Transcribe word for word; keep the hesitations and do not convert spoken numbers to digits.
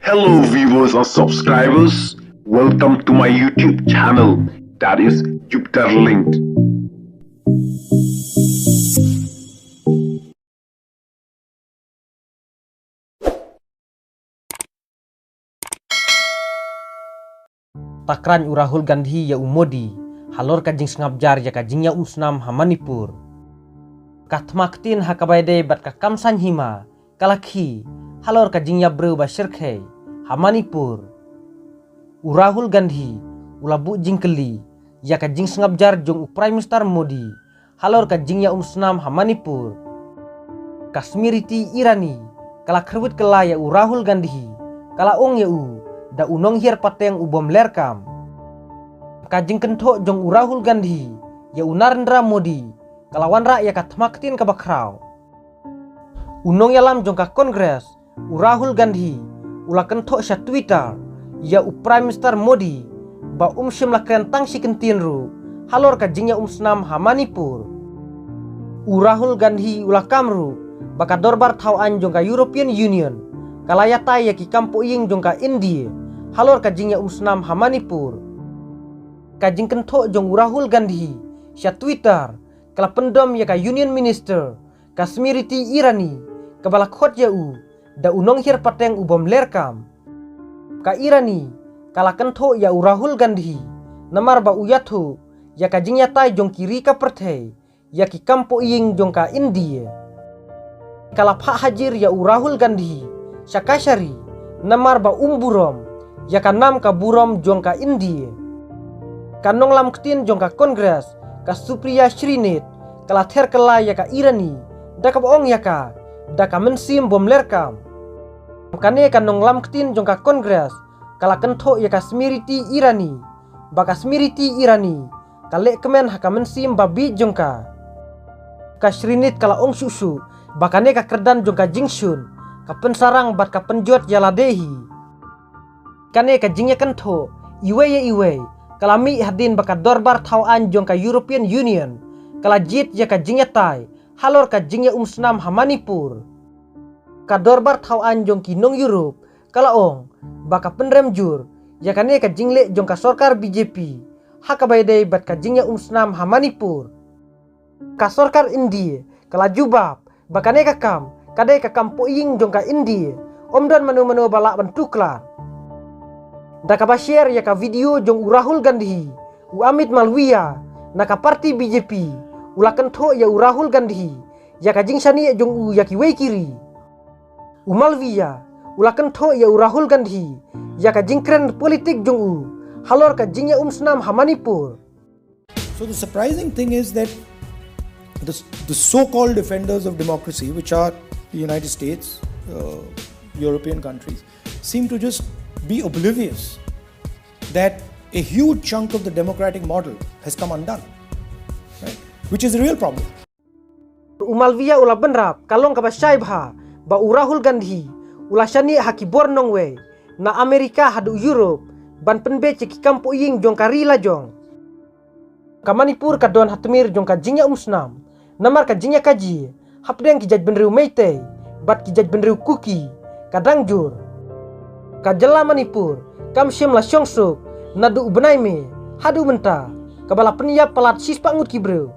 Hello, viewers and subscribers. Welcome to my YouTube channel, that is Jupiter Linked. Takran u Rahul Gandhi ïa u Modi halor ka jingsngap jar ïa ka jingïaumsnam ha Manipur. Ka thma ktien ha kaba ïadei bad ka kam saiñ hima ka la khih halor ka jingïap briew ba shyrkhei ha Manipur. U Rahul Gandhi u la buh jingkylli ïa ka jingsngap jar jong u Prime Minister Modi halor ka jingïaumsnam ha Manipur. Ka Smriti Irani ka la kyrwit kylla ïa u Rahul Gandhi, ka la ong ïa u da u nonghiar pateng u bym ler kam. Ka jingkynthoh jong u Rahul Gandhi ïa u Narendra Modi ka la wanrah ïa ka thma ktien kaba khraw. U nongïalam jong ka Congress, u Rahul Gandhi, u la kynthoh sha Twitter ïa u Prime Minister Modi ba um shym la kren tang shi kyntien ruh halor ka jingïaumsnam ha Manipur. U Rahul Gandhi u la kam ruh ba ka dorbar thaw aiñ jong ka European Union ka la ïatai ïa ki kam pohïing jong ka India halor ka jingïaumsnam ha Manipur. Ka jingkynthoh jong u Rahul Gandhi sha Twitter ka la pyndom ïa ka Union Minister, ka Smriti Irani, kaba la khot ïa u da u nonghiar pateng u bym ler kam. Ka Irani ka la kynthoh ïa u Rahul Gandhi namar ba u ïathuh ïa ka jingïatai jong ki ri ka pyrthei ïa ki kam pohïing jong ka India. Ka la phah hajir ïa u Rahul Gandhi sha kashari namar ba um burom ïa ka nam ka burom jong ka India. Ka nonglam ktien jong ka Congress, ka Supriya Shrinit, ka la ther kylla ïa ka Irani da kaba ong ïa ka da ka mynsiem bym ler kam. Kane ka nonglam ktien jong ka Congress ka la kynthoh ïa ka Smriti Irani ba ka Smriti Irani ka leh kmen ha ka mynsiem ba bieit jong ka. Ka Shrinit ka la ong shuh shuh ba kane ka kyrdan jong ka jingshun ka pynsarang bad ka pynjot ïa lade hi. Kane ka jingïakynthoh iwei ïa iwei ka la mih hadien ba ka dorbar thaw aiñ jong ka European Union ka la jied ïa ka jingïatai halor ka jingïaumsnam ha Manipur. Ka dorbar thaw aiñ jong ki nong Europe ka la ong ba ka pynrem jur ïa kane ka jingleh jong ka sorkar B J P ha kaba ïadei bad ka jingïaumsnam ha Manipur. Ka sorkar India ka la jubab ba kane ka kam ka dei ka kam pohïing jong ka India, ym don mano mano ba lah ban tuklar. Da kaba share ïa ka video jong u Rahul Gandhi, u Amit Malviya na ka party B J P u la kynthoh ïa u Rahul Gandhi ïa ka jingshaniah jong u ïa kiwei ki ri. U Malviya u la kynthoh ïa u Rahul Gandhi ïa ka jingkren politik jong u halor ka jingïaumsnam ha Manipur. So the surprising thing is that the, the so-called defenders of democracy, which are the United States, uh, European countries, seem to just be oblivious that a huge chunk of the democratic model has come undone, right? Which is a real problem. U Malviya u la bynrap ka long kaba shai bha ba u Rahul Gandhi u la shaniah ha ki bor nongwei na Amerika haduh Europe ban pynbeit ïa ki kam pohïing jong ka ri lajong. Ka Manipur ka don ha tmier jong ka jingïaumsnam namar ka jingïakajia hapdeng ki jaitbynriew Meitei bad ki jaitbynriew Kuki ka dang jur. Ka jylla Manipur kam shym la shong suk naduh u bnai May haduh mynta, kaba la pynïap palat shispah ngut ki briew.